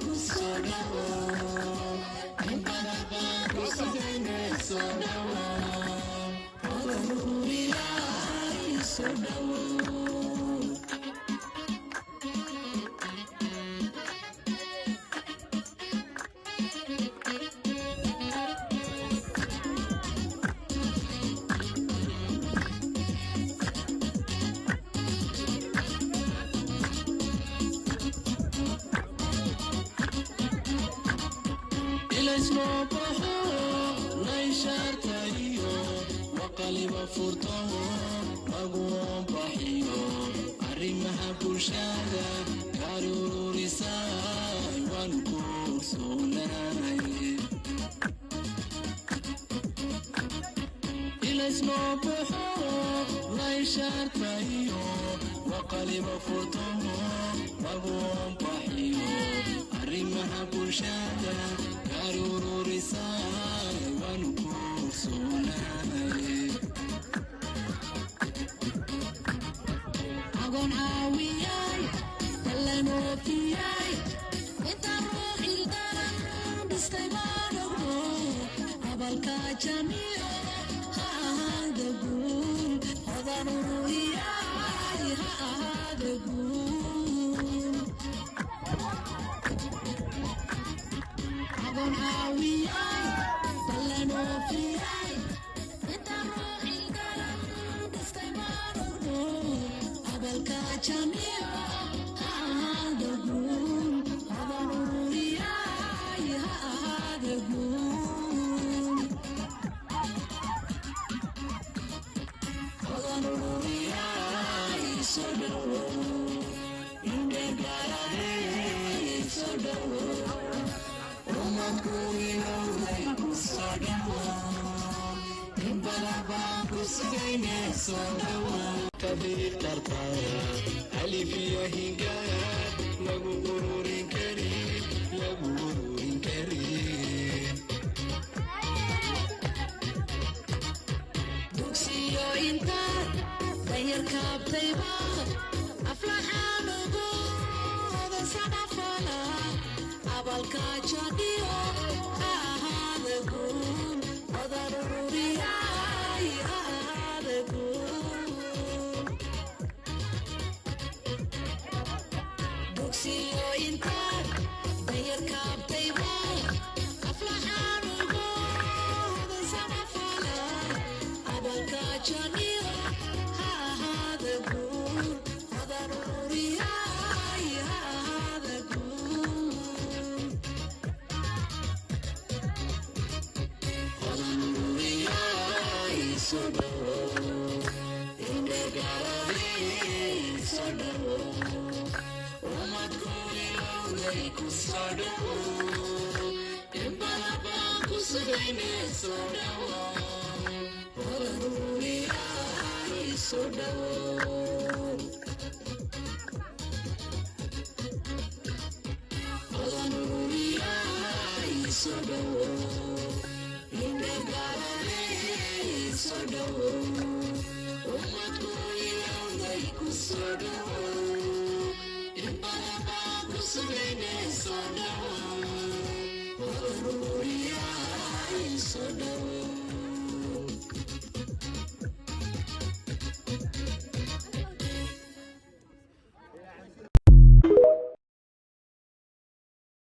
Ku soo dhawow, in badan baan ku sugayne, soo dhawow. Hodan ururiyay, soo dhawow. Ilaysnoo baxo layshaartayo waqaliba furto lagu baxyo arrimaha bulshada karururisay, waanu ku ogsoonahay. Ilaysnoo baxo layshaartayo waqaliba furto lagu baxyo arrimaha bulshada karururisay, waanu ku ogsoonahay. Agoon caawiyay, ballan oofiyay, inta ruux ildaran dhistay baan ogno. Abalka jamiyo ha ahaada guul, hodan ururiyay ha ahaada guul. Agoon caawiyay, ballan oofiyay, inta ruux ildaran dhistay baan ogno. Abalka jamiyo ha ahaada guul, hodan ururiyay ha ahaada guul. Hodan ururiyay, soo dhawow. Indheergaradey, soo dhawow. Ummad ku ilowday, ku soo dhawow. In badan baan ku sugayne, soo dhawow. Tabiir tartaa alif iyo hingaad lagu ururin karin, lagu ururin karin. Dugsiyo intaad danyar kaabtayba aflaxaan ugooda samafala, abalka jadhiyo ha ahaada guul, hodan ururiyay ha ahaada guul. Dugsiyo intaad danyar kaabtayba aflaxaan ugooda samafala, abalka jadhiyo ha ahaada guul, hodan ururiyay ha ahaada guul. Hodan ururiyay, soo dhawow. Indheergaradey, soo dhawow. Ummad ku ilowday, ku soo dhawow. In badan baan ku sugayne, soo dhawow. Hodan ururiyay, soo dhawow. Hodan ururiyay, soo dhawow. Indheergaradey, soo dhawow. Ummad ku ilowday, ku soo dhawow. In badan baan ku sugayne, soo dhawow. Hodan ururiyay, soo dhawow.